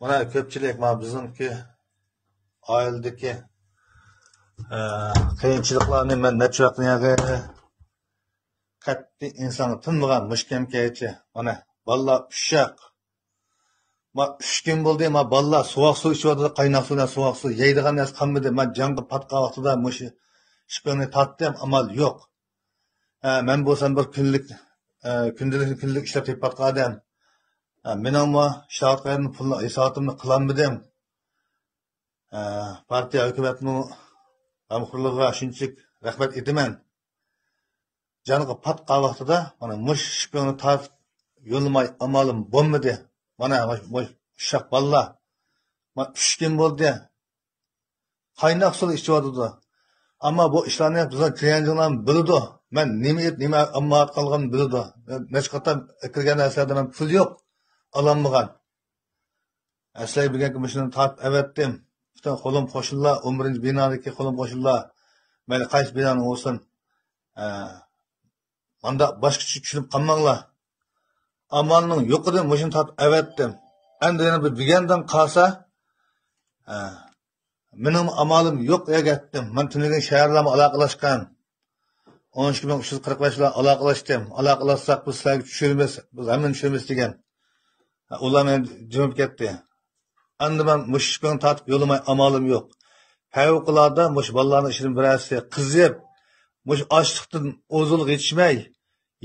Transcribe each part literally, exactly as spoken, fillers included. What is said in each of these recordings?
مانا كۆپچىلىك، مانا بىزنىڭكى ئائىلىدىكى، ئە، قىيىنچىلىقلارنى مەن نەچچە ۋاقىتتىن ياقى قەتئىي ئىنسانغا تىنمىغان مۇشۇ كەمگىچە. مانا بالىلار ئۇششاق. ما ئۈچ كۈن بولدى، ما بالىلار سوغۇق سۇ ئىچىۋاتىدۇ، قايناق سۇ بىلەن سوغۇق سۇ. يەيدىغان نەرسە قالمىدى. مەن جانغا پاتقان ۋاقتىدا مۇشۇ شىپىڭنى تارتتىم، ئامال يوق. ھە، مەن بولسام بىر كۈنلۈك، ئە، كۈندىلىك، كۈنلۈك ئىشلەپ تېپىۋاتقان ئادەم. ھە، مېنىڭمۇ ئىشلەۋاتقان يېرىمدىن پۇل ھېساباتىمنى قىلالمىدىم. ھە، پارتىيە، ھۆكۈمەتنىڭ غەمخورلۇقىغا شۇنچىلىك رەھمەت ئېيتىمەن. جانغا پاتقان ۋاقتىدا مانا مۇشۇ شىپىڭنى تارتىپ يوللىماي ئامالىم بولمىدى. مانا مۇشۇ ئۇششاق بالىلار. مانا ئۈچ كۈن بولدى. قايناق سۇ ئىچىۋاتىدۇ. ئەمما بۇ ئىشلارنى بىزنىڭ كلىيېنتىڭلار بىلىدۇ. مەن نېمە ئېيتىپ، نېمە ئامما ئارقىلىقىنى بىلىدۇ. نەچچە قېتىم ئەكىرگەن نەرسىلەردە مەن پۇل يوق، ئالالمىغان. ئەسلى بۈگۈنكى مۇشۇنى تارتىپ ئەۋەتتىم. پۈتۈن قولۇم قوشنىلار، ئون بىرىنچى بىنادىكى قولۇم قوشنىلار، مەيلى قايسى بىنانىڭ بولسۇن. ئە، مانداق باشقىچە چۈشىنىپ قالماڭلار. ئامالنىڭ يوقىدىن مۇشۇنى تارتىپ ئەۋەتتىم. ئەمدى يەنە بىر دېگەندىن قالسا، ئە، مېنىڭ ئامالىم يوق دېگەن گەپتىم. مەن تۈنۈگۈن شەھەرلەرمۇ ئالاقىلاشقان. ئون ئىككى مىڭ ئۈچ يۈز قىرىق بەش بىلەن ئالاقىلاشتىم. ئالاقىلاشساق بىز سىلەرگە چۈشۈرىمىز، بىز ھەممىنى چۈشۈرىمىز دېگەن. ئۇلار مېنى جىمىپ كەتتى. ئەمدى مەن مۇشۇ شىپىڭنى تارتىپ يوللىماي ئامالىم يوق. پەۋقۇلئاددە مۇشۇ بالىلارنىڭ ئىچىدىن بىرەرسى قىزىپ، مۇشۇ ئاچلىقتىن ئوزۇلغا يېتىشمەي،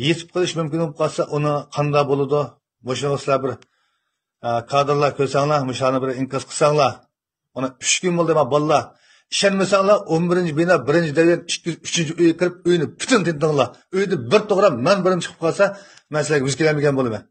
يېتىپ قېلىش مۇمكىن بولۇپ قالسا، ئۇنى قانداق بولىدۇ؟ مۇشۇنى سىلەر بىر، ئە، كادىرلار كۆرسەڭلار، مۇشۇنى بىر ئىنكاس قىلساڭلار. مانا ئۈچ كۈن بولدى، مانا بالىلار. ئىشەنمىسەڭلار، ئون بىرىنچى بىنا، بىرىنچى دەۋر، ئىككى يۈز ئۈچىنچى ئۆيگە كىرىپ، ئۆينى پۈتۈن تىنتىڭلار. ئۆيدە بىر توغرا مەن بىرىم چىقىپ قالسا، مەن سىلەرگە ۋىز كېلەلمىگەن بولىمەن.